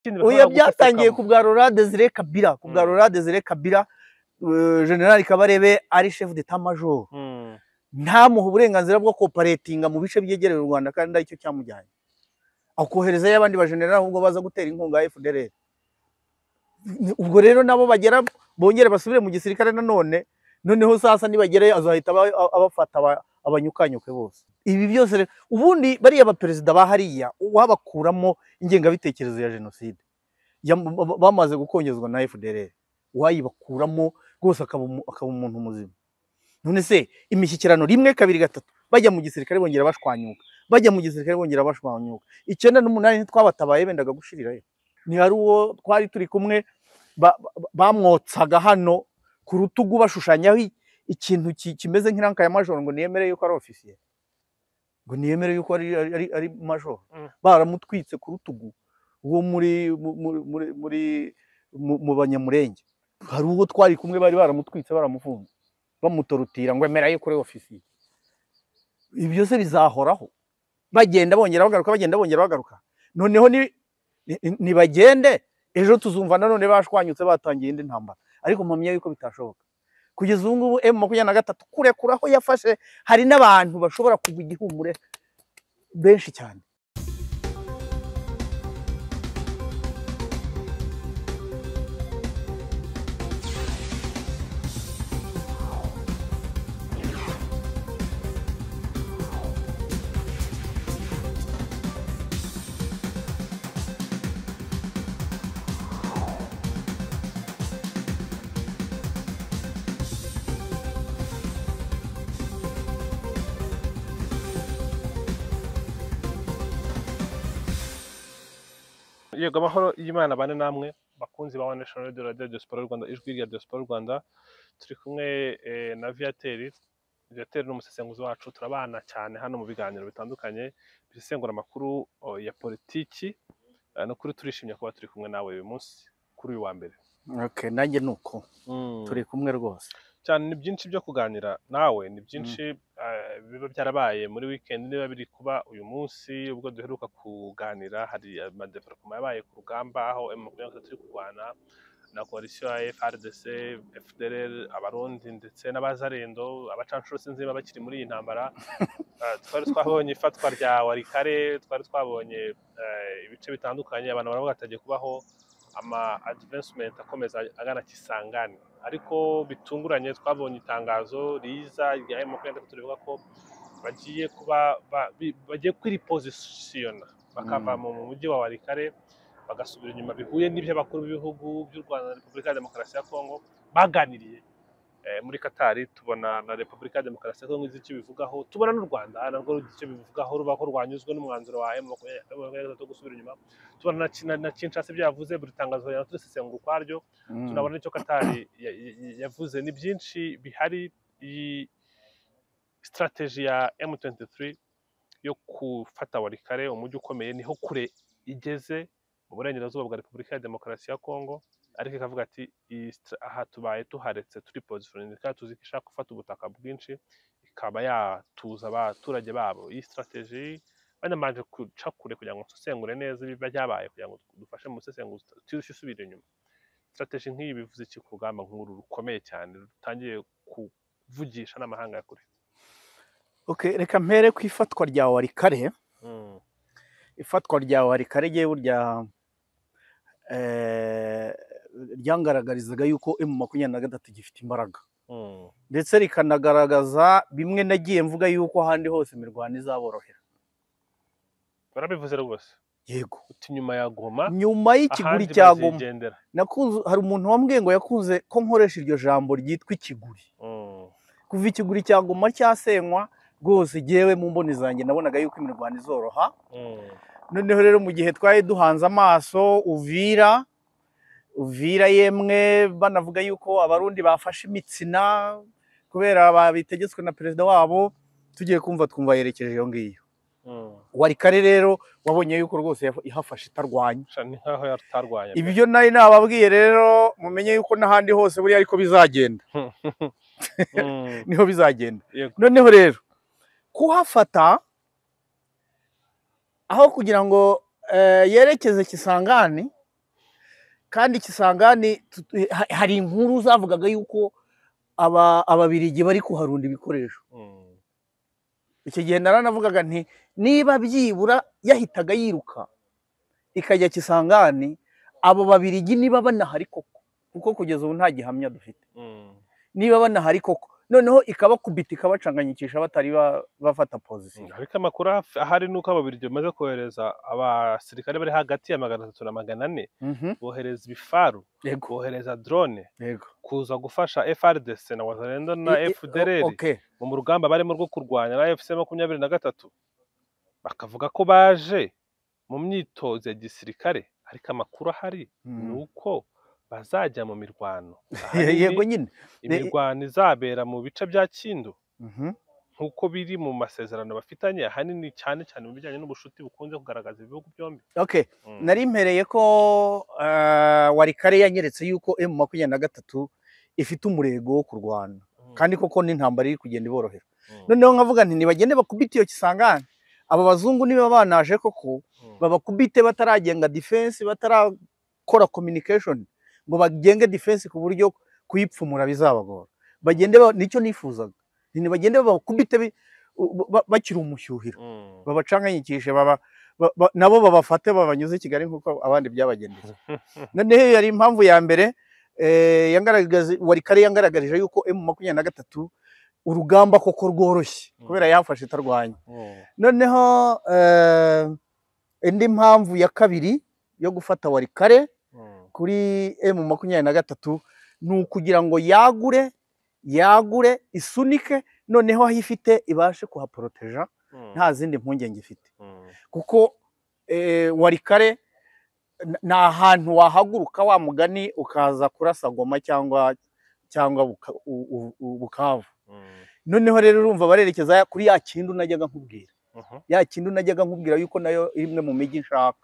Ikindi Oya, bashobora byatangiye gucecekamo. ku bwa Laurent Desire Kabila, ku bwa Laurent Desire Kabila, General Kabarebe ari chef d'état major, ntamuha uburenganzira bwo koparetinga mu bice byegereye u Rwanda, kandi aricyo cyamujyanye, akoherezayo abandi bajenerali ahubwo baza gutera inkunga ya FDLR. Ubwo rero nabo bagera bongere basubire mu gisirikare nanone, noneho sasa nibagerayo azahita abafata abanyukanyuke bose. Ibi byose rero, ubundi bariya baperezida ba hariya wabakuramo ingengabitekerezo ya jenoside bamaze gukongezwa na FDLR, wayibakuramo rwose akaba umuntu muzima. None se imishyikirano rimwe kabiri gatatu, bajya mu gisirikare bongera bashwanyuka, bajya mu gisirikare bongera bashwanyuka. 98 ntitwabatabaye bendaga gushirirayo. Ni hari uwo twari turi kumwe bamwotsaga hano ku rutugu bashushanyaho ikintu kimeze nk'iranka ya majoro, ngo niyemere yuko ari ofisiye, ngo niyemere yuko ari majoro. Baramutwitse ku rutugu uwo muri mu Banyamurenge. Hari uwo twari kumwe bari baramutwitse, baramufunze, bamutorutira ngo emera yuko uri ofisiye. Ibi byose bizahoraho, bagenda bongera bagaruka, bagenda bongera bagaruka. Noneho nibagende ejo tuzumva nanone bashwanyutse batangiye indi ntambara, ariko mpamya yuko bitashoboka. Kugeza ubu ngubu M23 kurekura aho yafashe, hari n'abantu bashobora kugwa igihumure benshi cyane. Yego, amahoro y'Imana bane namwe bakunzi ba One Nation Radio, Radio Diaspora Rwanda, ijwi rya Diaspora Rwanda. Turi kumwe na Viateur. Viateur ni umusesenguzi wacu, turabana cyane hano mu biganiro bitandukanye bisesengura amakuru ya politiki. No kuri turishimye kuba turi kumwe nawe uyu munsi kuri uyu wa mbere. Okay, nanjye nuko turi kumwe rwose. Cyane, ni byinshi byo kuganira nawe, ni byinshi biba byarabaye muri weekend, niba biri kuba uyu munsi. Ubwo duheruka kuganira hari amadéveloppement yabaye ku rugamba, aho M23 iri kurwana na coalition ya FARDC, FDLR, Abarundi ndetse n'Abazarendo, abacanshuro sinzi niba bakiri muri iyi ntambara. Twari twabonye ifatwa rya Walikale, twari twabonye ibice bitandukanye, abantu baravuga hatagiye kubaho ama advancement akomeza agana Kisangani, ariko bitunguranye twabonye itangazo riza rya M23 rivuga ko bagiye kuba bagiye kwiripositiona bakava mu mujyi wa Walikale bagasubira inyuma, bihuye n'ibyo abakuru b'ibihugu by'u Rwanda na Repubulika ya Demokarasi ya Kongo baganiriye muri Katari. Tubona na Repubulika ya Demokarasi ya Kongo izi icyo bivugaho, tubona n'u Rwanda narwo ruzi icyo bivugaho, ruba ko rwanyuzwe n'umwanzuro wa M23 wo gusubira inyuma. Tubona na Kinshasa ibyo yavuze, buri tangazo ya turisesengura ukwaryo. Tunabona icyo Katari yavuze. Ni byinshi bihari. Iyi strategy ya M23 yo gufata Walikale, umujyi ukomeye, niho kure igeze mu burengerazuba bwa Repubulika ya Demokarasi ya Kongo, ariko ikavuga ati iyi aha tubaye tuharetse turi positioning, kandi tuzi ko ishaka gufata ubutaka bwinshi ikaba yatuza abaturage babo. Iyi strategy banamanje guca kure kugira ngo nsesengure neza ibiba byabaye, kugira ngo dufashe mu busesenguzi tutishe usubira inyuma. Strategy nk'iyi bivuze iki ku rugamba nk'uru rukomeye cyane rutangiye kuvugisha n'amahanga ya kure? Okay, reka mpere ku ifatwa rya Walikale. Ifatwa rya Walikale rye burya ryangaragarizaga yuko M23 gifite imbaraga, ndetse rikanagaragaza bimwe nagiye mvuga yuko ahandi hose imirwano izaborohera. Barabivuze rwose. Yego. Uti nyuma ya Goma nyuma y'ikiguri ahandi cya Goma bazigendera. Nakunze, hari umuntu wambwiye ngo yakunze ko nkoresha iryo jambo ryitwa ikiguri. Kuva ikiguri cya Goma cyasenywa rwose, jyewe mu mboni zanjye nabonaga yuko imirwano izoroha. Noneho rero mu gihe twari duhanze amaso Uvira, Uvira yemwe banavuga yuko Abarundi bafashe imitsina kubera babitegetswe na perezida wabo, tugiye kumva twumva yerekeje iyo ngiyo. Walikale rero wabonye yuko rwose ihafashe itarwanya. Sha, ni nkaho yatarwanya pe. Ibyo nari nababwiye rero, mumenye yuko n'ahandi hose buriya ariko bizagenda. Niho bizagenda. Noneho rero kuhafata, aho kugira ngo yerekeze Kisangani. Kandi Kisangani hari inkuru zavugaga yuko Ababirigi bari kuharunda ibikoresho. Icyo gihe naranavugaga nti niba byibura yahitaga yiruka ikajya Kisangani, abo Babirigi niba banahari koko, kuko kugeza ubu nta gihamya dufite, niba banahari koko noneho ikabakubita ikabacanganyikisha batari bafata position. Ariko amakuru ahari nuko Ababirigi bamaze kohereza abasirikare bari hagati ya 300 na 400, bohereza ibifaru, bohereza drone kuza gufasha FARDC na Wazalendo na FDLR mu rugamba barimo rwo kurwanya na AFC 23, bakavuga ko baje mu myitozo ya gisirikare. Ariko amakuru ahari nuko bazajya mu mirwano. Yego nyine imirwano izabera mu bice bya Kindu nkuko biri mu masezerano bafitanye, ahanini cyane cyane mu bijyanye n'ubushuti bukunze kugaragaza ibihugu byombi. Okay, nari mpereye ko Walikare yanyeretse yuko M23 ifite umurego wo kurwana, kandi koko n'intambara iri kugenda iborohera. Noneho nkavuga nti nibagende bakubite iyo Kisangani, aba bazungu niba banaje koko babakubite bataragenga defense, batarakora communication ngo bagenge defense ku buryo kuyipfumura bizabagora. Bagende nicyo nifuzaga, ni bagende babakubite bakiri umushyuhiro, babacanganyikishe, nabo babafate babanyuze Kigali nkuko abandi byabagendeye. Noneho yari impamvu ya mbere yangaragaje Walikare yangaragarije yuko M23 urugamba koko rworoshye kubera yafashe itarwanya. Noneho indi mpamvu ya kabiri yo gufata Walikare kuri M23 ni ukugira ngo yagure isunike, noneho aho ifite ibashe kuhaporoteja nta zindi mpungenge ifite. Kuko Walikare ni ahantu wahaguruka wa mugani ukaza kurasa Goma cyangwa Bukavu. Noneho rero urumva barerekeza kuri ya Kindu najyaga nkubwira, ya Kindu najyaga nkubwira yuko nayo imwe mu mijyi nshaka,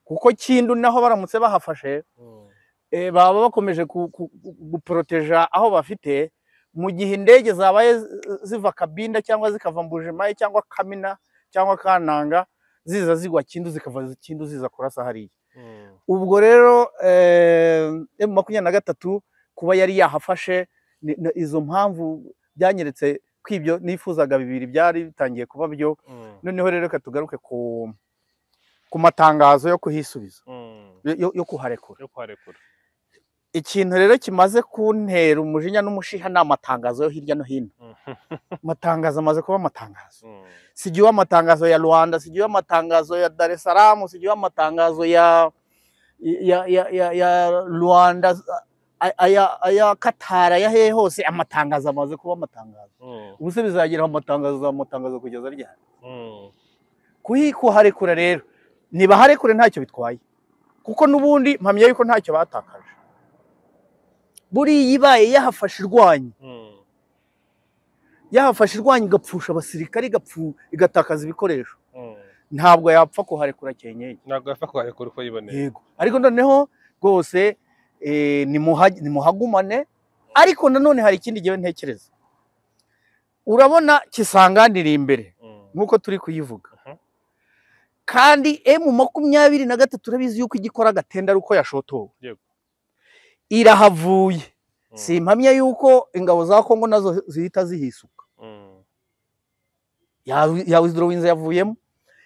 kuko Kindu naho baramutse bahafashe baba bakomeje guporoteja aho bafite, mu gihe indege zabaye ziva Kabinda cyangwa zikava Mbujimayi cyangwa Kamina cyangwa Kananga ziza zigwa Kindu, zikava Kindu ziza kurasa hariya. Ubwo rero M23 kuba yari yahafashe, izo mpamvu byanyeretse kwibyo nifuzaga bibiri byari bitangiye kuba byo. Noneho rero reka tugaruke ku matangazo yo kuhisubiza, yo kuharekura. Ikintu rero kimaze kuntera umujinya n'umushiha ni amatangazo yo hirya no hino. Amatangazo amaze kuba amatangazo. Sigiwe amatangazo ya Rwanda, sigiwe amatangazo ya Dar es Salaam, sigiwe amatangazo ya Rwanda, aya Katara, ya hehe hose, amatangazo amaze kuba amatangazo. Ubu se bizagera amatangazo kugeza ryari? Kuharekura rero nibaharekure ntacyo bitwaye, kuko nubundi mpamya yuko ntacyo batakaje. Buriya ibaye yahafashe irwanya, yahafashe irwanya igapfusha abasirikare, igatakaza ibikoresho, ntabwo yapfa kuharekura cyenyeye, ntabwo yapfa kuharekura uko yiboneye. Yego, ariko noneho rwose nimuhagumane. Ariko nanone hari ikindi gihe ntekereza, urabona Kisangani iri imbere nkuko turi kuyivuga, kandi M23 turabizi yuko igikora agatenda ari uko yashotowe. Irahavuye, simpamya yuko ingabo za Kongo nazo zihita zihisuka. Ya withdrawing yavuyemo.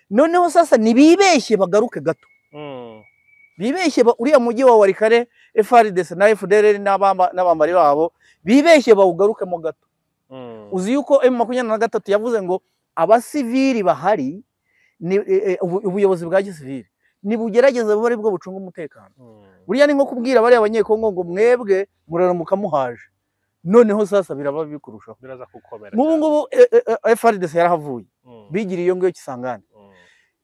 Noneho sasa nibibeshye bagaruke gato, bibeshye uriya mujyi wa Walikare, FARDC na FDLR n'abambari babo bibeshye bawugarukemo gato. Uzi yuko M23 yavuze ngo abasivili bahari ni ubuyobozi bwa gisivili nibugerageza bube ari bwo bucunga umutekano. Buriya ni nko kubwira bari abanyekongo ngo mwebwe muraramuka muhaje, noneho sasa biraba bikurushaho, biraza kukomera. Mubu ngubu FARDC yarahavuye, bigiriye iyo ngiyo Kisangani.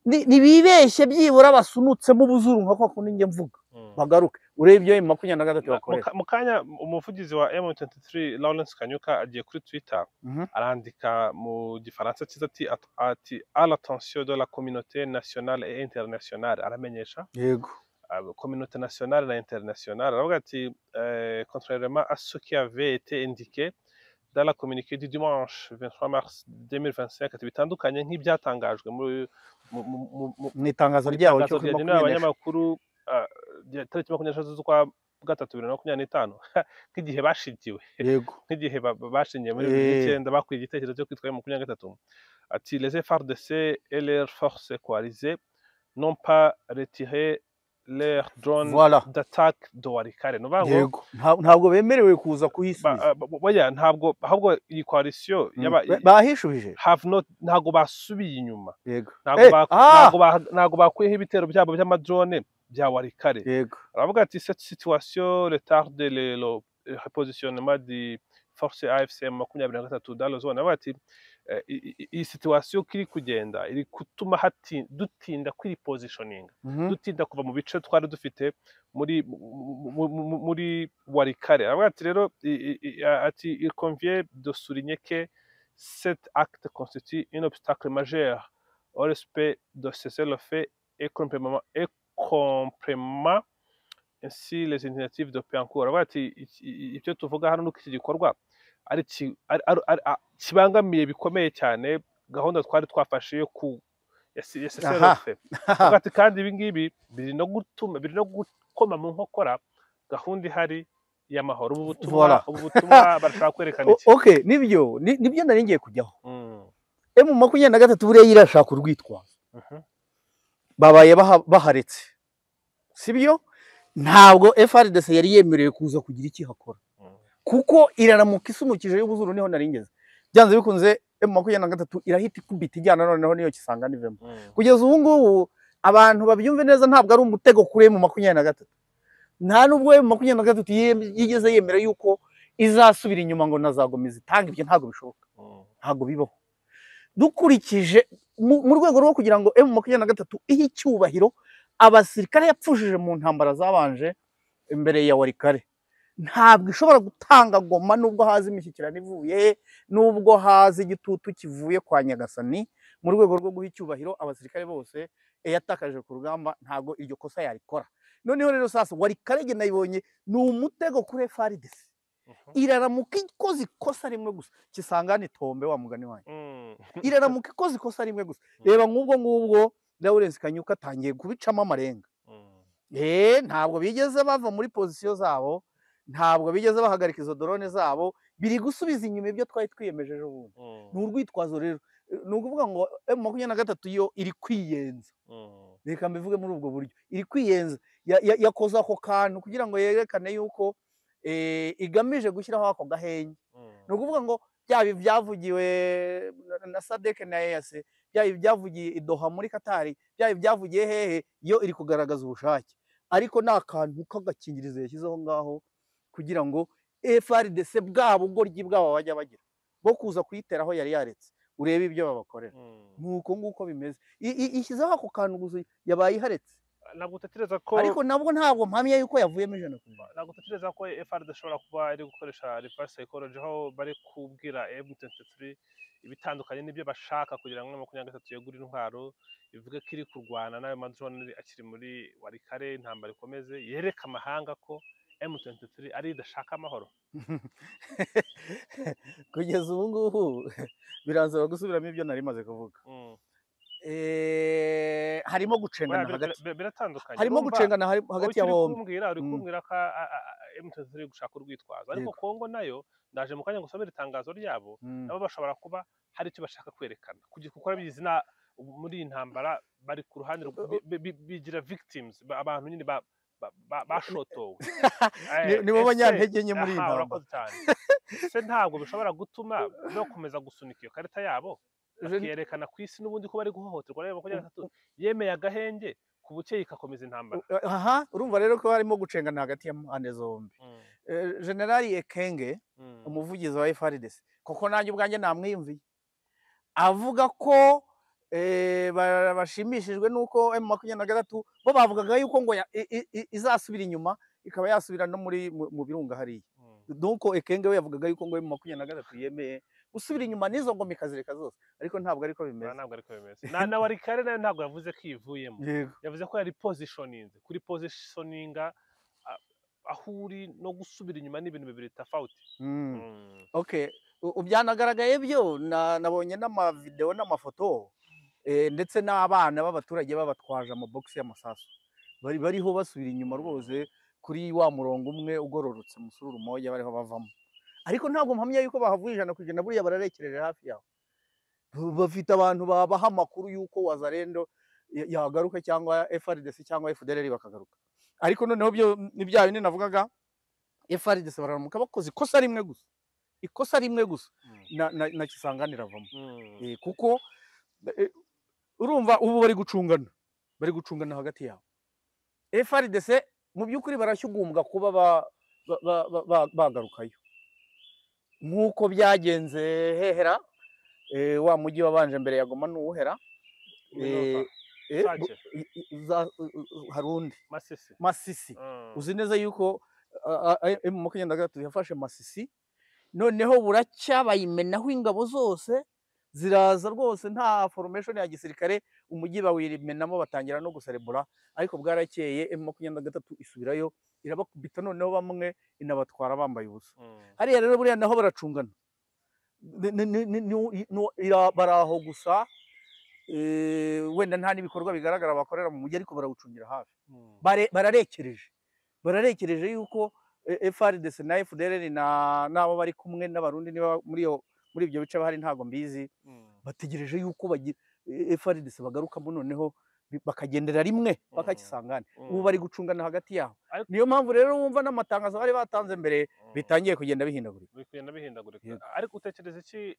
Nibibeshye byibura basunutse mu buzuru nka kwa kundi njye mvuga, bagaruke urebe ibyo M23 bakorera. Mu kanya umuvugizi wa M23 Lawrence Kanyuka agiye kuri Twitter arandika mu gifaransa cyiza ati à l'attention de la communauté nationale et internationale, aramenyesha yego communauté nationale na internationale, aravuga ati contrairement à ce qui avait été indiqué dans la communiqué du dimanche 23 mars 2025, ati bitandukanye nk'ibyatangajwe mu itangazo ryawo cyo ryagenewe abanyamakuru tariki 23 z'ukwa gatatu 2025, nk'igihe bashingiwe, Yego. nk'igihe bashingiye muri 2009, bakwiye igitekerezo cyo kwitwa M23. Ati les FARDC et leurs forces coalisées n'ont pas retiré leurs drones Voilà. d'attaque de Walikale. Ni ukuvuga ngo Yego. Ntabwo bemerewe kuza kuhisubiza. Oya, ntabwo, ahubwo iyi coalition Bahishubije. Have not, ntabwo basubiye inyuma. Yego. Ntabwo ntabwo bakuyeho ibitero byabo by'amadrone bya Walikale. Yego. Aravuga ati cette situation retarde le repositionnement des forces AFC M23 dans la zone. Aravuga ati iyi situation kiri kugenda iri gutuma dutinda kuri positioning, dutinda kuva mu bice twari dufite muri Walikale. Aravuga ati rero ati il convient de souligner que cet acte constitue un obstacle majeur au respect de cessez-le-feu et complément ainsi les initiatives de paix en cours. Aravuga ati ibyo tuvuga hano nuko iki gikorwa ari kibangamiye bikomeye cyane gahunda twari twafashe yo ku ya cessez-le-feu. Aravuga ati kandi ibi ngibi biri no gutuma, biri no gukoma mu nkokora gahunda ihari y'amahoro. Ubu butumwa, ubu butumwa barashaka kwerekana iki? Okay, nibyo nibyo nari ngiye kujyaho. M23 buriya irashaka urwitwazo. Babaye baharetse, sibyo? Ntabwo FARDC yari yemerewe kuza kugira iki hakora, kuko iraramuka isumukije y'ubuzuru niho naringeze. Byanze bikunze M23 irahita ikubita ijyana noneho niyo kisanga nivemo. Kugeza ubu ngubu abantu babyumve neza, ntabwo ari umutego kuri M23. Nta nubwo M23 yigeze yemera yuko izasubira inyuma ngo nazagomeza itanga, ibyo ntabwo bishoboka, ntabwo bibaho. Dukurikije mu rwego rwo kugira ngo M23 ihe icyubahiro abasirikare yapfushije mu ntambara zabanje imbere ya Walikale, ntabwo ishobora gutanga Goma nubwo haza imishyikirano ivuye, nubwo haza igitutu kivuye kwa Nyagasani. Mu rwego rwo guha icyubahiro abasirikare bose yatakaje ku rugamba, ntabwo iryo kosa yarikora. Noneho rero sasa Walikale nge nayibonye ni umutego kuri FARDC. Iraramuka ikoze ikosa rimwe gusa kisangane tombe wa mugani wanyu. Iraramuka ikoze ikosa rimwe gusa. Reba nk'ubwo ngubwo Lawrence Kanyuka atangiye kubicamo amarenga. Ntabwo bigeze bava muri position zabo, ntabwo bigeze bahagarika izo drone zabo, biri gusubiza inyuma ibyo twari twiyemeje ejo bundi. Ni urwitwazo rero, ni ukuvuga ngo M23 yo iri kwiyenza. Reka mbivuge muri ubwo buryo, iri kwiyenza, yakoze ako kantu kugira ngo yerekane yuko igamije gushyiraho ako gahenge. Ni ukuvuga ngo byaba ibyavugiwe na SADC na EAC, byaba ibyavugiye i Doha muri Katari, byaba ibyavugiye hehe, yo iri kugaragaza ubushake. Ariko ni akantu k'agakingirizo yashyizeho ngaho kugira ngo FARDC bwabo ubugoryi bwabo bajya bagira bo kuza kuyiteraho yari yaretse, urebe ibyo babakorera. Nuko nguko bimeze. Ishyizeho ako kantu gusa yabaye iharetse. Ntabwo utekereza ko, ariko nabwo ntabwo mpamya yuko yavuyemo 100%. Ntabwo utekereza ko FARDC ishobora kuba iri gukoresha reverse psychology, aho bari kubwira M23 ibitandukanye n'ibyo bashaka kugira ngo M23 yegure intwaro, ivuge ko iri kurwana n'ayo madrone akiri muri Walikale, intambara ikomeze, yereka amahanga ko M23 ari idashaka amahoro. Kugeza ubu ngubu biransaba gusubiramo ibyo nari maze kuvuga. Harimo gucengana hagati, biratandukanye, harimo gucengana hagati ya bombi. Uri kumbwira ko M23 gushaka urwitwazo, ariko Kongo nayo ndaje mu kanya ngusomera itangazo ryabo, nabo bashobora kuba hari icyo bashaka kwerekana kuko abizi na muri iyi ntambara bari ku ruhande bigira victims, abantu nyine bashotowe. Nibo banyantege nke muri iyi ntambara. Se ntabwo bishobora gutuma bakomeza gusunika iyo karita yabo, bakerekana ku isi n'ubundi ko bari guhohoterwa. Rero 23 yemeye agahenge ku buke ikakomeza intambara. Aha urumva rero ko harimo gucengana hagati ya mpande zombi. General Ekenge, umuvugizi wa FARDC, koko nanjye ubwanjye namwiyumviye avuga ko bashimishijwe nuko M23 bo bavugaga yuko ngo izasubira inyuma ikaba yasubira no muri mu birunga hariya. Donc Ekenge we yavugaga yuko ngo M23 yemeye gusubira inyuma n'izo ngoma ikazireka zose, ariko ntabwo ariko bimeze. Ntabwo ariko bimeze. Na Walikale nayo ntabwo yavuze ko ivuyemo, yavuze ko yari positioninze, kuri positioninga aho uri no gusubira inyuma n'ibintu bibiri tofauti. Okay, byanagaragaye byo nabonye n'amavideo n'amafoto, ndetse n'abana b'abaturage babatwaje amabogisi y'amasasu Bariho basubira inyuma rwose kuri wa murongo umwe ugororotse musururu moya bariho bavamo. Ariko ntabwo mpamya yuko bahavuye 100%, buriya bararekereje hafi yaho. Bafite abantu babaha amakuru yuko Wazalendo yagaruka cyangwa FARDC cyangwa FDLR bakagaruka. Ariko noneho byo ni bya bindi navugaga, FARDC baramuka bakoze ikosa rimwe gusa. Ikosa rimwe gusa na Kisangani iravamo. Kuko urumva ubu bari gucungana hagati yabo. FARDC mu by'ukuri barashyugumbwa kuba bagarukayo nk'uko byagenze hehera wa mujyi wabanje mbere ya Goma n'uwuhera harundi Masisi. Uzi neza yuko M23 yafashe Masisi, noneho buracya bayimenaho ingabo zose ziraza rwose, nta formation ya gisirikare, umujyi bawirimenamo batangira no guserebura. Ariko bwarakeye M23 isubirayo irabakubita, noneho bamwe inabatwara bambaye ubusa. Hariya rero buriya naho baracungana, baraho gusa wenda nta n'ibikorwa bigaragara bakorera mu mujyi, ariko barawucungira hafi. Bararekereje yuko FARDC na FDLR nabo bari kumwe n'Abarundi niba muri ibyo bice bahari ntago mbizi, bategereje yuko FARDC bagarukamo noneho bakagendera rimwe bakakisangana. Ubu bari gucungana hagati yaho. Niyo mpamvu rero wumva n'amatangazo bari batanze mbere bitangiye kugenda bihindagurika. Ariko utekereza iki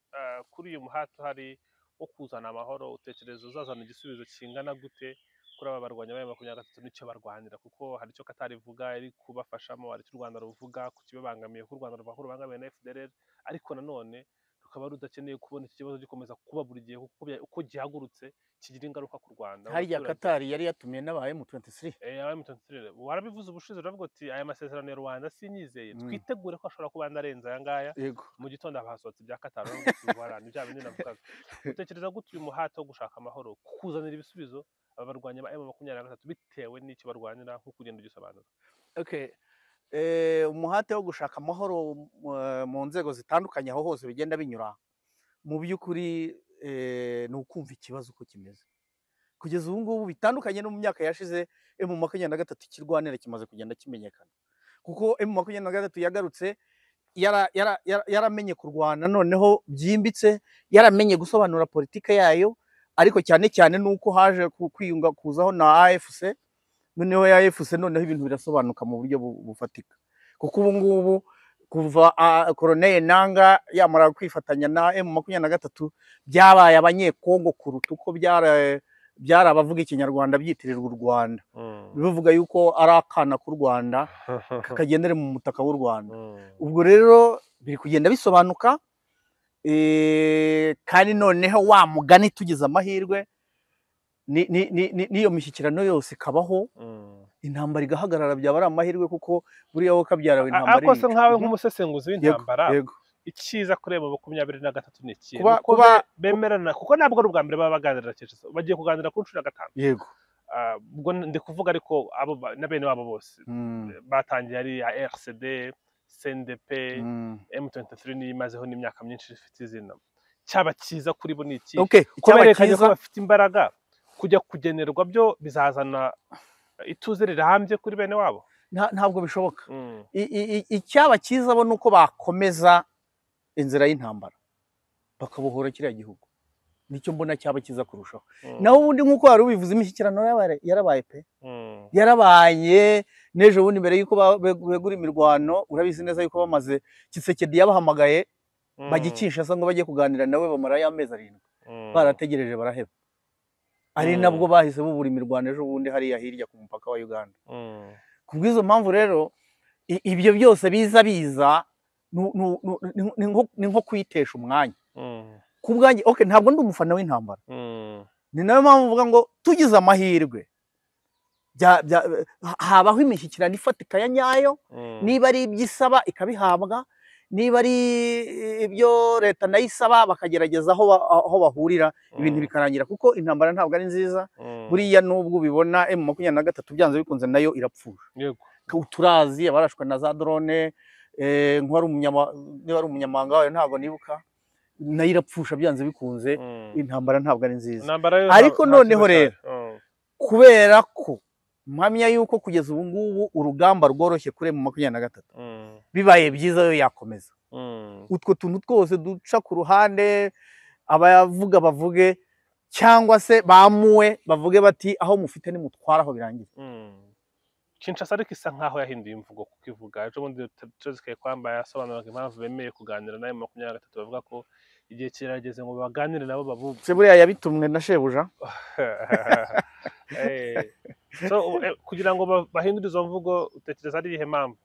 kuri uyu muhati hari wo kuzana amahoro? Utekereza uzazana igisubizo kingana gute kuri aba barwanya ba M23 n'icyo barwanira? Kuko hari icyo Qatar ivuga iri kubafashamo, hari icyo u Rwanda ruvuga ku kibabangamiye, ku Rwanda ruvuga ko rubangamiye na FDLR, ariko nanone rukaba rudakeneye kubona iki kibazo gikomeza kuba buri gihe, kuko uko gihagurutse kigira ingaruka ku Rwanda. Harya Qatar yari yatumiye n'aba M23. Aba M23 warabivuze ubushize, uravuga uti aya masezerano ya Rwanda sinyizeye, twitegure ko ashobora kuba ndarenza aya ngaya. Mu gitondo abasohotse bya Qatar ni bya bindi navugaga. Utekereza gute uyu muhati wo gushaka amahoro kuzanira ibisubizo aba barwanya ba M23 bitewe n'icyo barwanira, nko kugenda ugisobanura? Okay. Umuhate wo gushaka amahoro mu nzego zitandukanye aho hose bigenda binyura, mu by'ukuri ni ukumva ikibazo uko kimeze kugeza ubu ngubu, bitandukanye no mu myaka yashize. M23 ikirwanira kimaze kugenda kimenyekana, kuko M23 yagarutse yaramenye kurwana noneho byimbitse, yaramenye gusobanura politike yayo, ariko cyane cyane nuko haje kwiyunga kuzaho na AFC. Noneho ya AFC noneho ibintu birasobanuka mu buryo bufatika, kuko ubu ngubu kuva Colonel Nanga yamara kwifatanya na M23 byabaye abanyekongo kuruta uko byari abavuga ikinyarwanda byitirirwa u Rwanda, bivuga yuko ari akana k'u Rwanda kakagendera mu mutaka w'u Rwanda. Ubwo rero biri kugenda bisobanuka, kandi noneho wa mugani tugize amahirwe niyo mishyikirano yose ikabaho, intambara igahagarara, byaba ari amahirwe, kuko buriya wowe kabyarawe intambara. Ariko se nkawe nk'umusesenguzi w'intambara, icyiza kuri M23 ni iki? Kuba bemerana, kuko ntabwo ari ubwa mbere baba baganira, bagiye kuganira ku nshuro ya 5. Yego. Ubwo ndi kuvuga ariko abo na bene wabo bose batangiye ari ya RCD, CNDP, M23 nimazeho n'imyaka myinshi ifite izina. Cyaba cyiza kuri bo ni iki? Icyaba cyiza bafite imbaraga kujya kugenerwa byo bizazana ituze rirambye kuri bene wabo? Ntabwo bishoboka. Icyaba cyiza bo nuko bakomeza inzira y'intambara bakabohora kiriya gihugu, nicyo mbona cyaba cyiza kurushaho. Naho ubundi nkuko wari ubivuze, imishyikirano yarabaye pe, yarabaye n'ejo bundi mbere yuko begura imirwano. Urabizi neza yuko bamaze, Tshisekedi yabahamagaye bagikisha ngo bajye kuganira nawe, bamara y'amezi 7 barategereje baraheba. Ari nabwo bahise bubura imirwano ejo bundi hariya hirya ku mupaka wa Uganda. Kubw'izo mpamvu rero ibyo byose biza ni nko kwitesha umwanya. Kubwanjye okay, ntabwo ndi umufana w'intambara. Ni nayo mpamvu mvuga ngo tugize amahirwe habaho imishyikirano ifatika ya nyayo, niba ari ibyisaba ikabihabwa, niba ari ibyo leta nayo isaba bakagerageza aho bahurira, ibintu bikarangira, kuko intambara ntabwo ari nziza. Buriya nubwo ubibona M23 byanze bikunze nayo irapfura. Turazi abarashwe na za drone, niba ari umunyamahanga wayo ntabwo nibuka, nayo irapfusha byanze bikunze. Intambara ntabwo ari nziza. Ariko noneho rero kubera ko Mpamya yuko kugeza ubu ngubu urugamba rworoshye kuri M23. Bibaye byiza yo yakomeza. Utwo tuntu twose duca ku ruhande, abavuga bavuge cyangwa se bamuwe bavuge bati aho mufite ni mutwara aho birangiye. Kinshasa ariko isa nkaho yahinduye imvugo kuko ivuga ejo bundi Tshisekedi kwamba yasobanuraga impamvu bemeye kuganira na M23, bavuga ko igihe kirageze ngo baganire nabo babumve. Se buriya yabitumwe na shebuja. So kugira ngo bahindure izo mvugo utekereza ari iyihe mpamvu?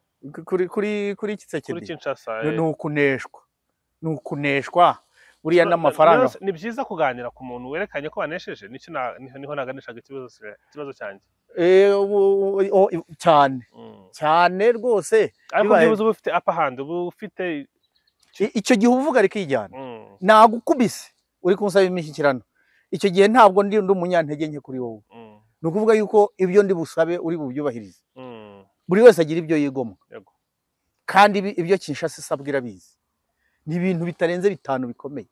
Kuri Tshisekedi, kuri Kinshasa ni ukuneshwa, ni ukuneshwa buriya n'amafaranga. Ni byiza kuganira ku muntu werekanye ko banesheje, nicyo niho naganishaga ikibazo cyanjye. Cyane cyane rwose, ariko byibuze uba ufite upper hand, uba ufite icyo gihe uvuga rikijyana. Nagukubise uri kunsaba imishyikirano, icyo gihe ntabwo ndi umunyantege nke kuri wowe. Ni ukuvuga yuko ibyo ndi busabe uri bubyubahirize. Buri wese agira ibyo yigomwa, kandi ibyo Kinshasa isabwa irabizi. Ni ibintu bitarenze 5 bikomeye.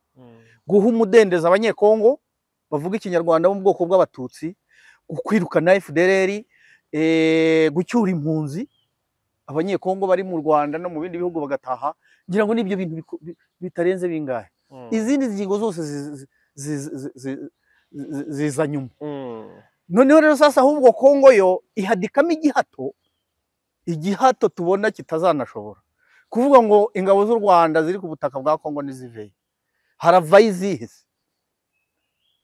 Guha umudendezo abanyekongo bavuga ikinyarwanda bo mu bwoko bw'abatutsi, kwirukana FDLR, gucyura impunzi abanyekongo bari mu Rwanda no mu bindi bihugu bagataha. Ngira ngo nibyo bintu bitarenze bingahe. Izindi ngingo zose ziza nyuma. Noneho rero sasa ahubwo Kongo yo ihadikamo igihato tubona kitazanashobora kuvuga ngo ingabo z'u Rwanda ziri ku butaka bwa Kongo niziveye, haravayo izihe?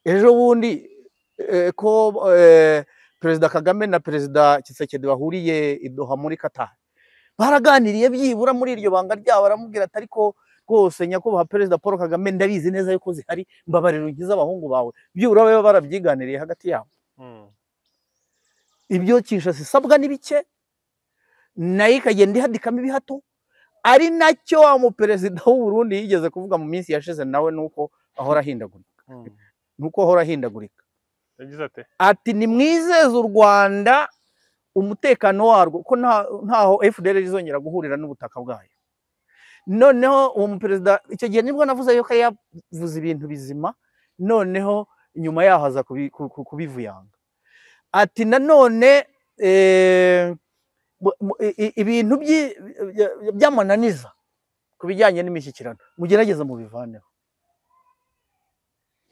Ejo bundi ko Perezida Kagame na Perezida Tshisekedi bahuriye i Doha muri Qatar, baraganiriye byibura muri iryo banga ryabo, baramubwira ati ariko rwose nyakubahwa Perezida Paul Kagame ndabizi neza yuko zihari, mbabarira unkize abahungu bawe. Byibura babe barabyiganiriye hagati yabo. Ibyo Kinshasa isabwa ni bike, nayo ikagenda ihadikamo ibihato, ari nacyo wa muperezida w'u Burundi yigeze kuvuga mu minsi yashize nawe, nuko ahora ahindagurika. Nuko ahora ahindagurika. Yagize ati ati nimwizeze u Rwanda umutekano warwo ko ntaho FDLR izongera guhurira n'ubutaka bwayo. Noneho uwo muperezida icyo gihe nibwo navuze yuko yavuze ibintu bizima, noneho nyuma yaho aza kubivuyanga. Ati nanone ibintu by'amananiza ku bijyanye n'imishyikirano mugerageza mubivaneho,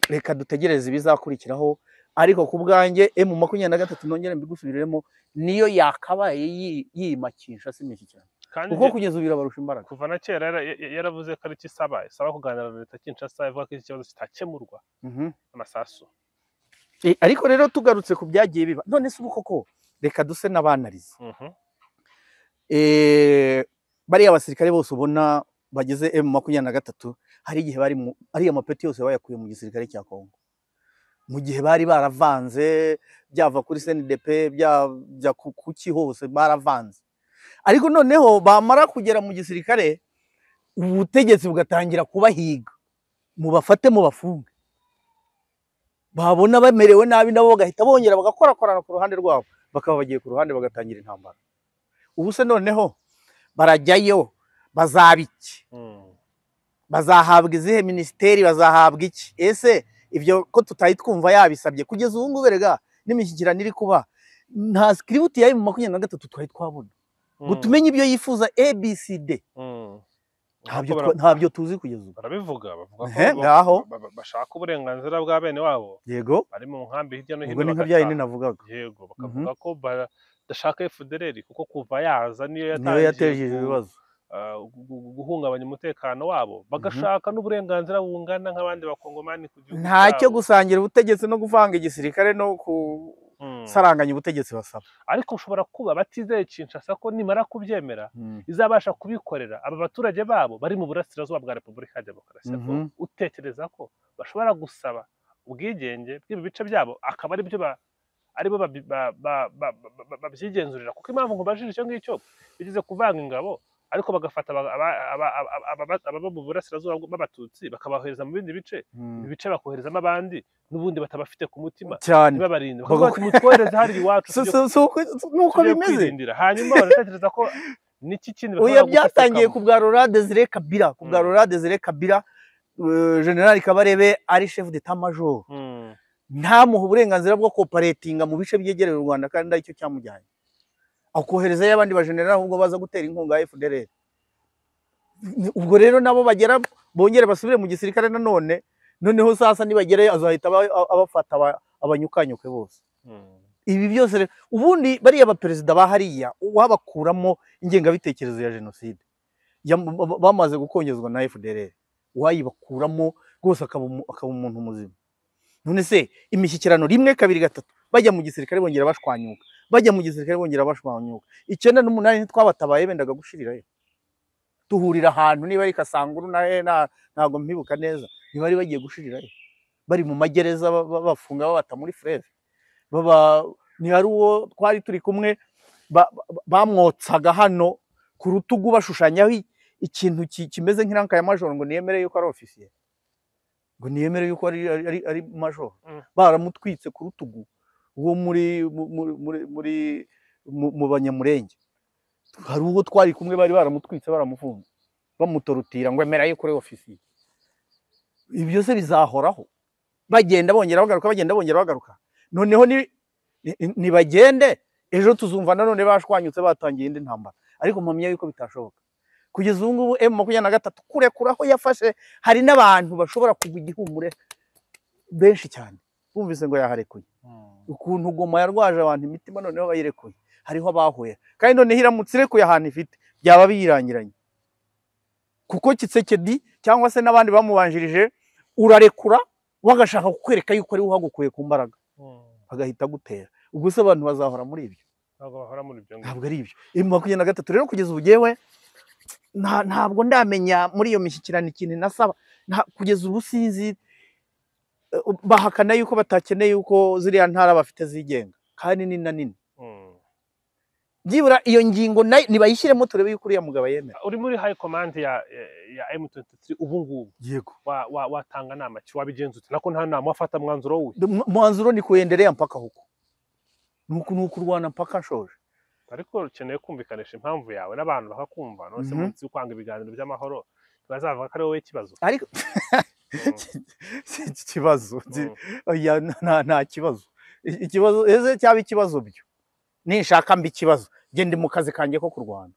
reka dutegereze ibizakurikiraho. Ariko ku bwanjye M23 nongere mbigusubiremo, niyo yakabaye yima Kinshasa imishyikirano, kuko kugeza ubu birabarusha imbaraga. Kuva na kera yaravuze ko ari isaba kuganira na leta Kinshasa, ivuga ko iki kibazo kitakemurwa amasasu. Ariko rero tugarutse ku byagiye biba none se ubu koko reka duse n'abanariza. Bariya basirikare bose ubona bageze M23, hari igihe bari ariya mapeti yose bayakuye mu gisirikare cya Kongo, mu gihe bari baravanze, byava kuri CNDP byajya kuki hose baravanze. Ariko noneho bamara kugera mu gisirikare ubutegetsi bugatangira kubahiga, mubafate mubafunge, babona bamerewe nabi nabo bagahita bongera bagakorakorana ku ruhande rwabo, bakaba bagiye ku ruhande bagatangira intambara. Ubu se noneho barajyayo bazaba iki? Bazahabwa izihe minisiteri? Bazahabwa iki? Ese ibyo ko tutari twumva yabisabye kugeza ubu ngubu? Erega n'imishyikirano iri kuba nta script ya M23 twari twabona ngo tumenye ibyo yifuza ABCD. Ntabyo tuzi kugeza ubu. Barabivuga bavuga ko bashaka uburenganzira bwa bene wabo, yego, bari mu nkambi hirya no hino, ubwo ni nka bya yindi navugaga. Yego, bakavuga ko badashaka FDLR kuko kuva yaza niyo yateje ibibazo, guhungabanya umutekano wabo, bagashaka n'uburenganzira bungana nk'abandi bakongomani ku gihugu. Ntacyo gusangira ubutegetsi no kuvanga igisirikare no kusaranganya ubutegetsi basaba. Ariko ushobora kuba batizeye Kinshasa ko nimara kubyemera izabasha kubikorera aba baturage babo bari mu burasirazuba bwa Repubulika ya Demokarasi ya Kongo. Utekereza ko bashobora gusaba ubwigenge bw'ibi bice byabo akaba ari byo aribo babyigenzurira? Kuko impamvu nkubajije icyo ngicyo, bigeze kuvanga ingabo ariko bagafata ababa mu burasirazuba b'abatutsi bakabahereza mu bindi bice, ibice bakoherezamo abandi n'ubundi batabafite ku mutima, ntibabarinde, bakavuga bati mutwohereze hariya iwacu nuko bimeze. Hanyuma baratekereza ko niki kindi oya byatangiye ku bwa Laurent Desire Kabila, ku bwa Laurent Desire Kabila, General Kabarebe ari chef d'état major. Ntamuhe uburenganzira bwo koparetinga mu bice byegereye u Rwanda kandi aricyo cyamujyanye, akoherezayo abandi bajenerali ahubwo baza gutera inkunga ya FDLR. Ubwo rero nabo bagera bongere basubire mu gisirikare nanone, noneho sasa nibagerayo azahita abafata abanyukanyuke bose. Ibi byose ubundi bariya baperezida ba hariya wabakuramo ingengabitekerezo ya jenoside bamaze gukongezwa na FDLR, wayibakuramo rwose akaba umuntu muzima. None se imishyikirano 1 2 3 bajya mu gisirikare bongera bashwanyuka, bajya mu gisirikare bongera bashwanyuka. 98 ntitwabatabaye bendaga gushirirayo, duhurira ahantu niba ari Kasanguru na ntago mpibuka neza, ntibari bagiye gushirirayo, bari mu magereza bafunga babata muri freve. Baba ni hari uwo twari turi kumwe bamwotsaga hano ku rutugu bashushanyaho ikintu kimeze nk'iranka ya majoro ngo niyemere yuko ari ofisiye, ngo niyemere yuko ari majoro. Baramutwitse ku rutugu uwo muri muri mu Banyamurenge. Hari uwo twari kumwe bari baramutwitse baramufunze bamutorutira ngo emera yuko ari ofisiye. Ibi byose bizahoraho, bagenda bongera bagaruka, bagenda bongera bagaruka. Noneho nibagende ejo tuzumva nanone bashwanyutse batangiye indi ntambara, ariko mpamya yuko bitashoboka. Kugeza ubu ngubu M23 kurekuraho yafashe, hari n'abantu bashobora kugwa igihumure benshi cyane bumvise ngo yaharekuye. Ukuntu Goma yarwaje abantu imitima noneho bayirekuye, hariho abahuye kandi noneho iramutse irekuye ahantu ifite byaba biyirangiranye, kuko Tshisekedi cyangwa se n'abandi bamubanjirije urarekura wagashaka kukwereka yuko ari uhagukuye ku mbaraga agahita gutera. Ubwo se abantu bazahora muri ibyo? Ntabwo bahora muri ibyo, ntabwo ari ibyo. M23 rero kugeza ubu jewe ntabwo ndamenya muri iyo mishyikirano ikintu nasaba. Kugeza ubu sinzi, bahakana yuko batakeneye yuko ziriya ntara bafite zigenga kandi ni na nini. Byibura iyo ngingo nibayishyiremo turebe yuko uriya mugabo yemera. Uri muri high command ya M23 ubu ngubu, yego, watanga nama ki? Wabigenza ute? Nako nta nama wafata, mwanzuro wowe? Mwanzuro ni kuendelea mpaka huko, nuko urwana mpaka nshoje. Ariko ukeneye kumvikanisha impamvu yawe n'abantu bakakumva. None se munsi kwanga ibiganiro by'amahoro bazavuga ko ari wowe ikibazo? Ariko ikibazo oya, nta kibazo. Ikibazo eze cyaba ikibazo byo ninshaka mbi ikibazo, nge ndi mu kazi kanjye ko kurwana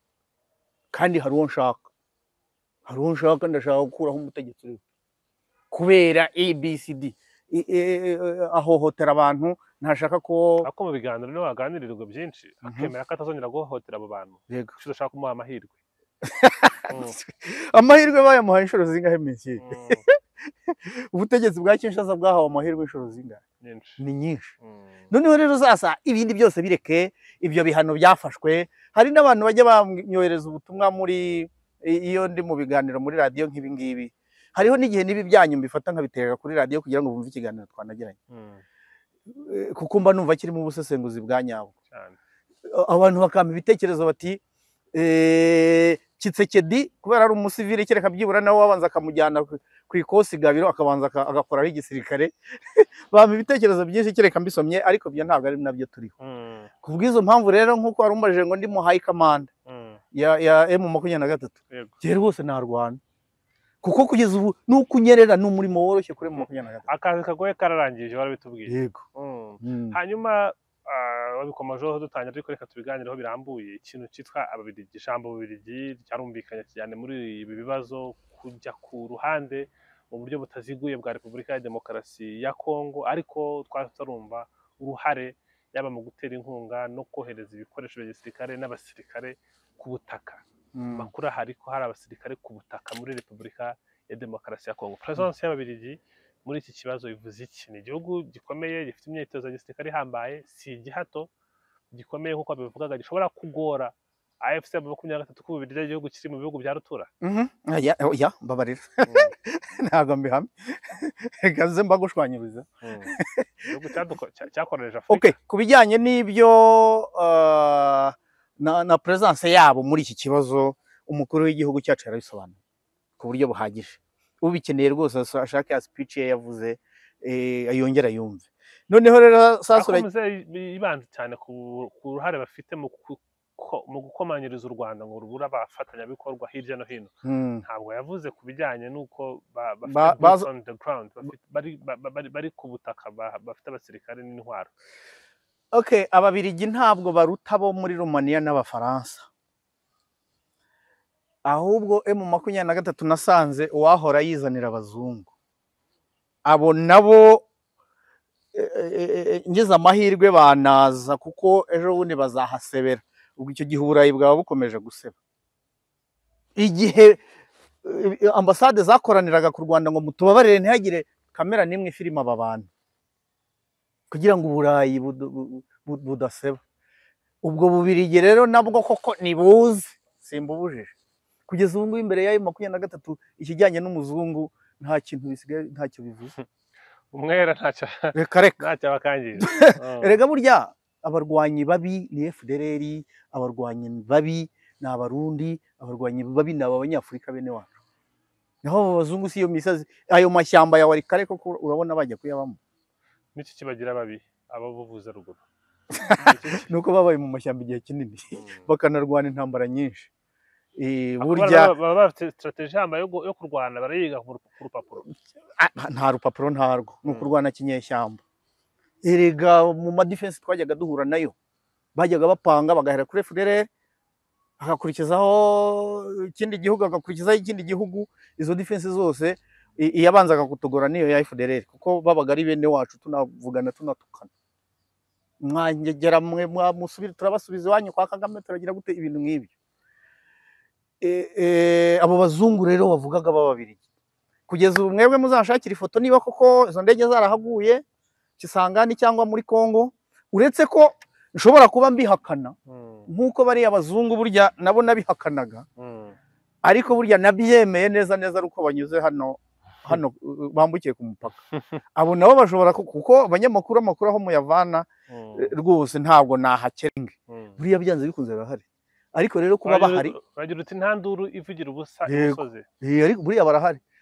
kandi hari uwo nshaka, hari uwo nshaka, ndashaka gukuraho umutegetsi uriho kubera ABCD ahohotera abantu, ntashaka ko ako mu biganiro niho haganirirwa byinshi, akemera ko atazongera guhohotera abo bantu. Yego, udashaka kumuha amahirwe. Amahirwe bayamuhaye inshuro zingahe menshi? Ubutegetsi bwa Kinshasa bwahawe amahirwe inshuro zingahe? Ni nyinshi. Noneho rero sasa ibindi byose bireke, ibyo bihano byafashwe. Hari n'abantu bajya banyohereza ubutumwa muri iyo ndi mu biganiro muri radiyo nk'ibi ngibi. Hariho n'igihe n'ibi byanyu mbifata nkabiterera kuri radiyo kugira ngo bumve ikiganiro twanagiranye, kuko mba numva kirimo ubusesenguzi bwa nyabwo. Abantu bakampa ibitekerezo bati Tshisekedi kubera ari umusivile kereka byibura nawe wabanza akamujyana ku ikosi gabiro akabanza agakoraho igisirikare. Bampa ibitekerezo byinshi kereka mbisomye, ariko byo ntabwo ari nabyo turiho. Kubw'izo mpamvu rero nkuko warumbajije ngo ndi mu high command ya M23, je rwose narwana, kuko kugeza ubu nukunyerera ni umurimo woroshye kuri M23. Akazi kagoye kararangije barabitubwiye. Yego. Hanyuma wabikomajeho dutangira, ariko reka tubiganireho birambuye. Ikintu cyitwa Ababiligi, ijambo Ababiligi ryarumvikanye cyane muri ibi bibazo, kujya ku ruhande mu buryo butaziguye bwa Repubulika ya Demokarasi ya Kongo, ariko twari tutarumva uruhare yaba mu gutera inkunga no kohereza ibikoresho bya gisirikare n'abasirikare ku butaka. Makuru ahari ko hari abasirikare ku butaka muri Repubulika ya Demokarasi ya Kongo. Presence y'Ababiligi muri iki kibazo bivuze iki? Ni igihugu gikomeye gifite imyitozo ya gisirikare ihambaye, si igihato gikomeye nkuko babivugaga gishobora kugora AFC 23 ko Ububiligi igihugu kiri mu bihugu bya rutura. Oya mbabarira, ntabwo mbihamye, reka nze mbagushwanyiriza. Igihugu cyakoreje Afurika. Okay, ku bijyanye n'ibyo na presence yabo muri iki kibazo, umukuru w'igihugu cyacu yarabisobanuye ku buryo buhagije. Ubikeneye rwose ashaka ya speech ye yavuze ayongera yumve. Noneho rero sasura yibanze cyane ku ruhare bafite mu gukomanyiriza u Rwanda ngo rubura abafatanyabikorwa hirya no hino. Ntabwo yavuze ku bijyanye n'uko bafite boots on the ground, bari ku butaka, bafite abasirikare n'intwaro. Okay, Ababirigi ntabwo baruta bo muri Romania n'Abafaransa. Ahubwo M23 nasanze uwahora yizanira abazungu. Abo nabo ngize amahirwe banaza, kuko ejo bundi bazahasebera. Ubwo icyo gihe Uburayi bwaba bukomeje guseba. Igihe ambasade zakoraniraga ku Rwanda ngo mutubabarire ntihagire kamera nimwe filime aba bantu, kugira ngo Uburayi budaseba. Ubwo Bubirigi rero nabwo koko nibuze, simbubujije. Kugeza ubu ngubu imbere ya M23 ikijyanye n'umuzungu nta kintu bisigaye, ntacyo bivuze. Umwera ntacyo, reka reka ntacyo abakangiza. Erega burya abarwanyi babi ni FDLR, abarwanyi babi ni Abarundi, abarwanyi babi ni Abanyafurika bene wacu. Naho abo bazungu si iyo misazi, ayo mashyamba ya Walikale koko urabona bajya kuyabamo. N'iki kibagira babi abo buvuze ruguru? Nuko babaye mu mashyamba igihe kinini, bakanarwana intambara nyinshi. Burya baba bafite strategie yo kurwana, barayiga ku rupapuro. Nta rupapuro ntarwo, ni ukurwana kinyeshyamba. Erega mu ma defense twajyaga duhura nayo, bajyaga bapanga bagahera kuri FDLR, agakurikizaho ikindi gihugu, agakurikizaho ikindi gihugu. Izo defense zose iyabanzaga kutugora niyo ya FDLR, kuko babaga ari bene wacu, tunavugana tunatukana. Mwangegera mwe musubire, turabasubiza iwanyu kwa Kagame, turagira gute, ibintu nk'ibyo. Abo bazungu rero bavugaga b'Ababirigi, kugeza ubu mwebwe muzashakira ifoto niba koko izo ndege zarahaguye Kisangani cyangwa muri Kongo, uretse ko nshobora kuba mbihakana nk'uko bariya abazungu burya nabo nabihakanaga, ariko burya nabyemeye neza neza ari uko banyuze hano hano bambukiye ku mupaka. Abo nabo bashobora, kuko abanyamakuru amakuru aho muyavana rwose ntabwo nahakerenge, buriya byanze bikunze barahari. Ariko rero kuba bahari bagira uti nta nduru ivugira ubusa imusozi. Ariko buriya barahari.